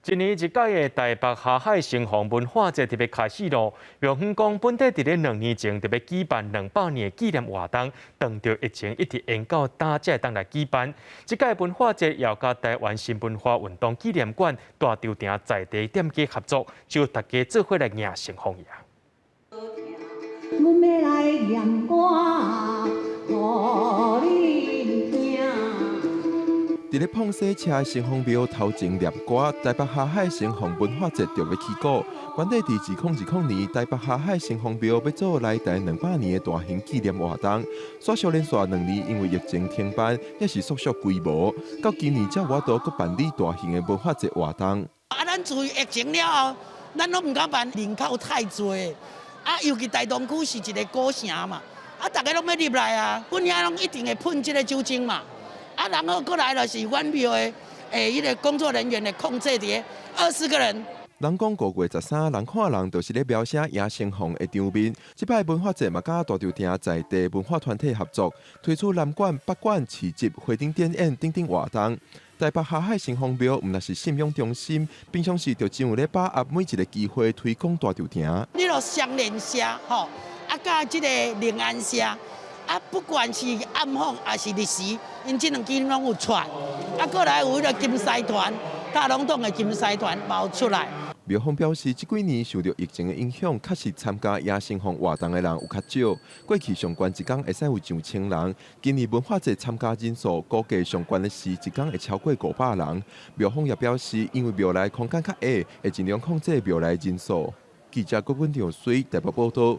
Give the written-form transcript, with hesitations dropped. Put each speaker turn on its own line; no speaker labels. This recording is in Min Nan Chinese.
一年一屆的台北霞海城隍文化節特別開始囉。廟方講，本底佇咧2年前特別舉辦200年的紀念活動，當著疫情一直延到今才會當來舉辦。這屆文化節也佮台灣新文化運動紀念館大稻埕在地店家合作，就大家做伙來迎城隍爺。
阮欲來念歌，予恁聽。
佇咧膨洗車的城隍廟頭前念歌，台北霞海城隍文化節就欲起鼓。原底佇2020年，台北霞海城隍廟欲做來台200年的大型紀念活動，煞續連續2年因為疫情停辦，抑是縮小規模。到今年才有法度閣辦理大型的文化節活動。
啊，咱自疫情了後，咱攏毋敢辦，人口太濟。啊，尤其大東區是一个古城嘛，啊，逐家攏欲入來啊，阮遐攏一定會噴這个酒精嘛。啊，然後過來就是阮廟的彼个工作人員的控制佇20個人。
人講5月13，人看人，就是咧描寫迎城隍的場面。這擺文化節嘛，佮大稻埕在地文化團體合作，推出南館、北館市集、花燈展演等等活動。台北霞海城隍廟毋但是信仰中心，平常時就真有咧把握每一个機會推廣大稻埕。
你著雙連社吼，啊，佮這个靈安社，啊，不管是暗訪抑是日時，𪜶這兩間攏有串。啊，過來有彼个金獅團，大龍峒的金獅團嘛有出來。
廟方表示，這幾年受著疫情的影響，確實參加迎城隍活動的人有較少。過去上懸一工會使有上千人，今年文化節參加人數估計上懸的是一工會超過500人。廟方也表示，因為廟內空間較狹，會盡量控制廟內人數。記者郭文長水台北報道。